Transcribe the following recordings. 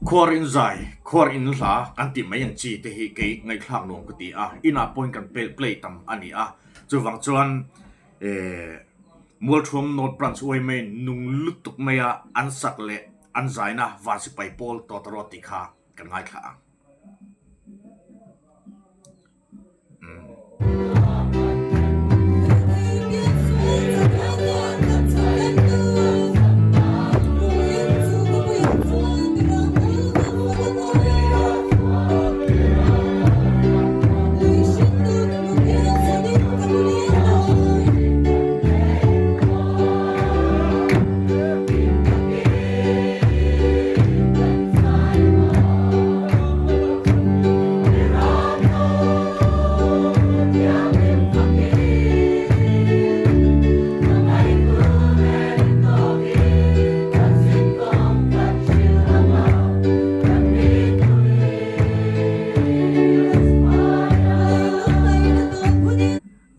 Khuar in zai, khuar in hla kan tih mai ang chi te hi kei ngaihthlak nuam ka ti a, inah pawhin kan play tam a ni a, chuvang chuan eh Mualthuam North Branch uaimai nung lutuk maia an sak leh an zaina van sipai pawl tawtawrawt tih kha kan ngaithla ang.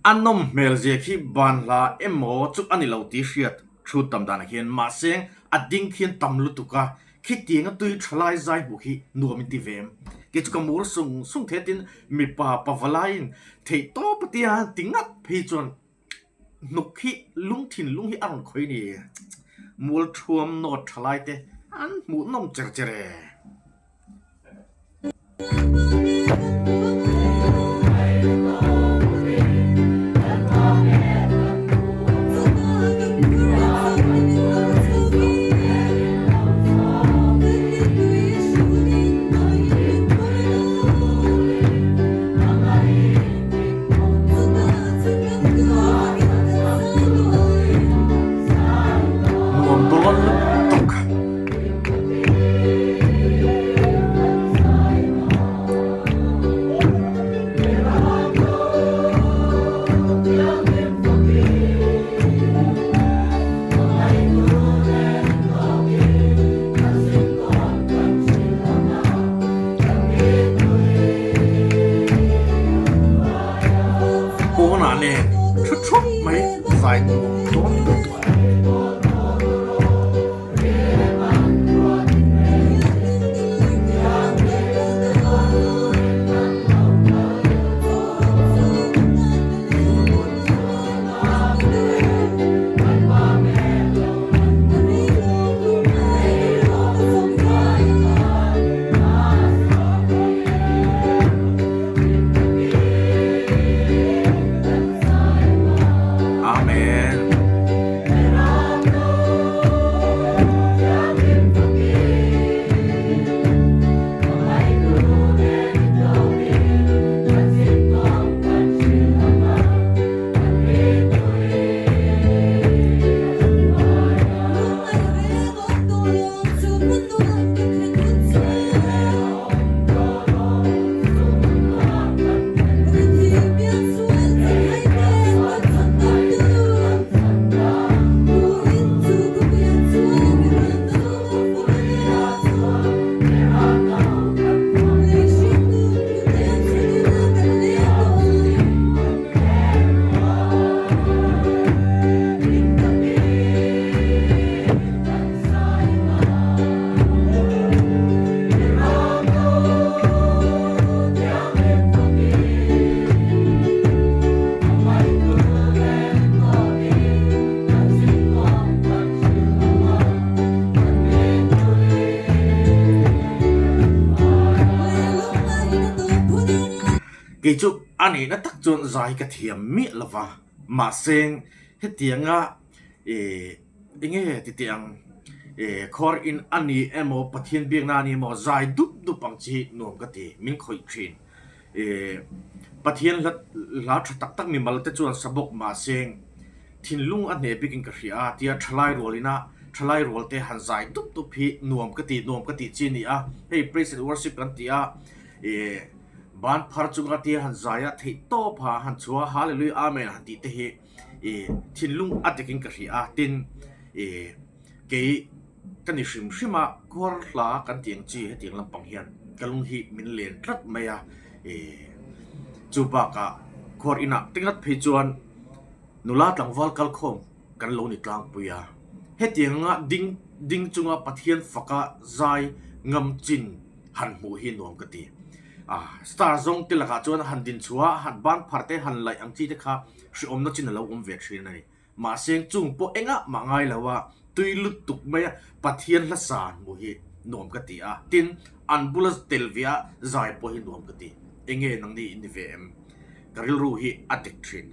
A nawm hmel zia khi ban hla emaw chu a ni lo tih hriat thu tam danah hian mahse a ding khian tam lutuk a, Khitianga tui tha lai zai hmuh hi nuam in ti ve em? Kei chu ka mur sung sung thei a tin mipa pavalaiin theih tawp a tia ti ngat phei chuan hnuk hi lung thinlung hi a rawn khawih a ni. Mualthuam nawt tha lai te an hmuh nawm cher cher e. Nuam dawn lutuk. Pawnah nen thu thup mai zai nuam dawn lutuk. Amen. Kei chu a nihna tak chuan zai ka thiam miah lo va, mahse hetianga ih enge ti teh ang ih khawr in a ni emaw Pathian biakna a ni emaw zai dup dup ang chi hi nuam ka ti min khawih thin ih Pathian hla hla tha tak tak mimal te chuan sa bawk mahse thinlung a hneh bikin ka hria a tia thalai rual ina thalai rual te han zai dup dup hi nuam ka ti nuam ka tih chi a ni a hei praise and worship kan ti a ih ban phar chunga tia han zai a theih tawp a han chhuah a hallelujah amen han tih te hi. ih thinlung a takin ka hria a tin ih kei ka ni hrim hrim a khuar hla kan tih ang chi hetiang lampang hian ka lung hi min len tlat mai a ih chu bakah khuar inah te ngat phei chuan nula tlangval kalkhawm kan lo ni tlangpui a hetianga ding ding chunga Pathian faka zai. ngam chin han hmuh hi nuam ka ti. A star zawng te lakah chuan han din chhuah a, han ban phar te han laih ang chi te kha hrehawmna chin a lo awm ve thin a ni. Mahse chung pawh engah mah ngai lo a, tui lutuk mai a Pathian hla sa an hmuh hi nuam ka ti a, tin an bula tel ve a zai pawh hi nuam ka ti. Enge nangni in ni ve em? Ka rilru hi a dik thin.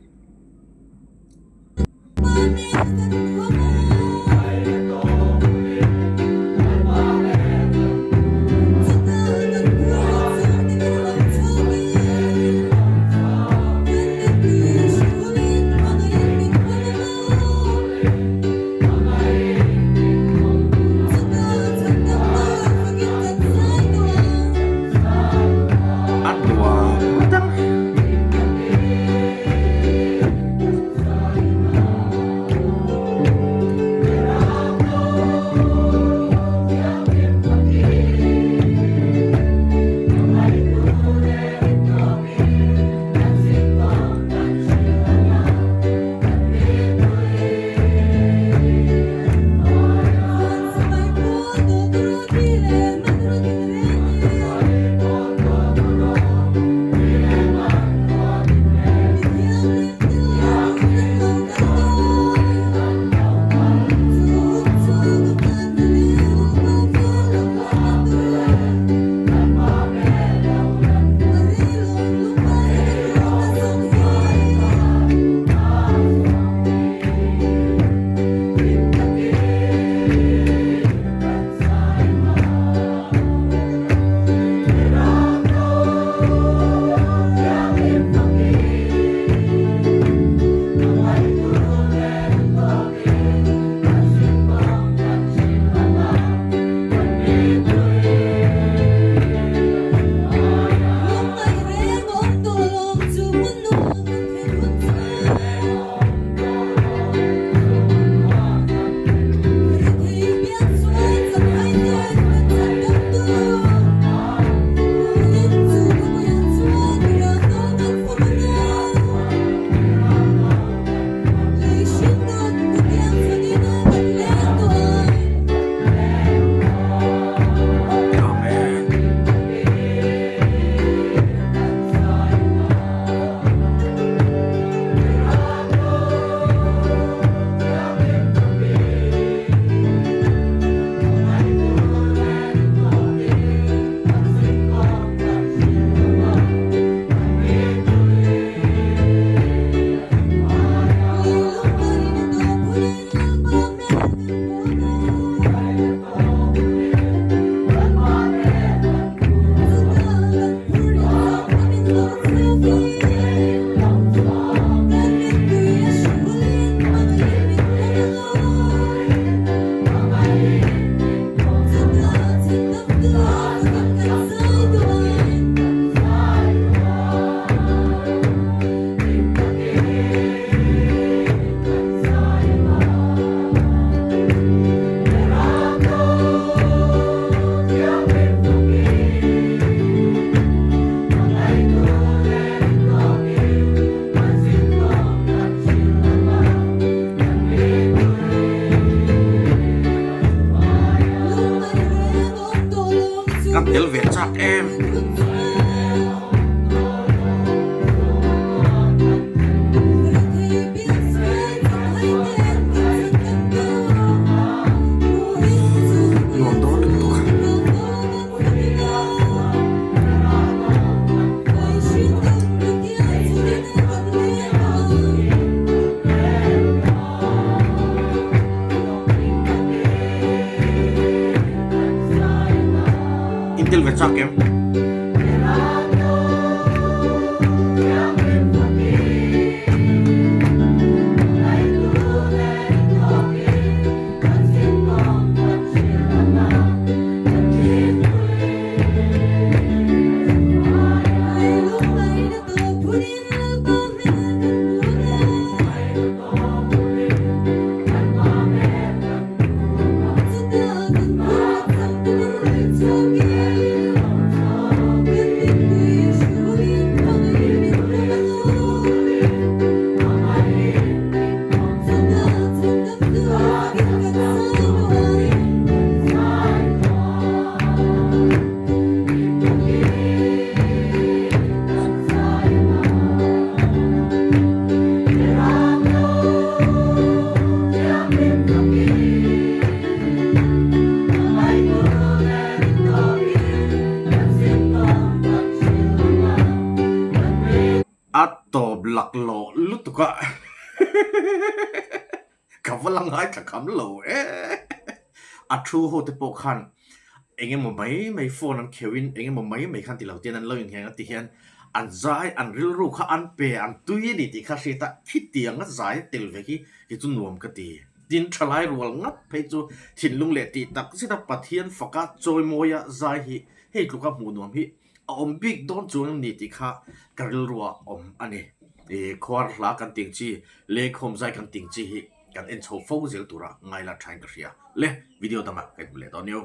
A nuam deuh. Ka tel ve chak em. Nuam dawn lutuk a. In tel ve chak em? Laklawh lutuk a ka va la ngaithla kham lo e. A thu ho te pawh khan eng emaw mai mai phone an kheuh in eng emaw mai mai khan ti lo ten an lo inheng a ti hian an zai an rilru kha an pe an tui a ni tih kha hriat a khitiang a zai tel ve hi kei chu nuam ka ti. Tin thalai rual ngat phei chu thinlung leh tih tak zet a Pathian faka chawimawia zai hi hei tluka hmuh nuam hi A awm bik dawn chuang em ni tih kha ka rilruah awm a ni. I khuar hla kan ting chi, lengkhawm zai kan ting chi hi kan en chho fo zel tura ngaila thain ka hria. Le, video dangah ka inhmu leh dawn nia.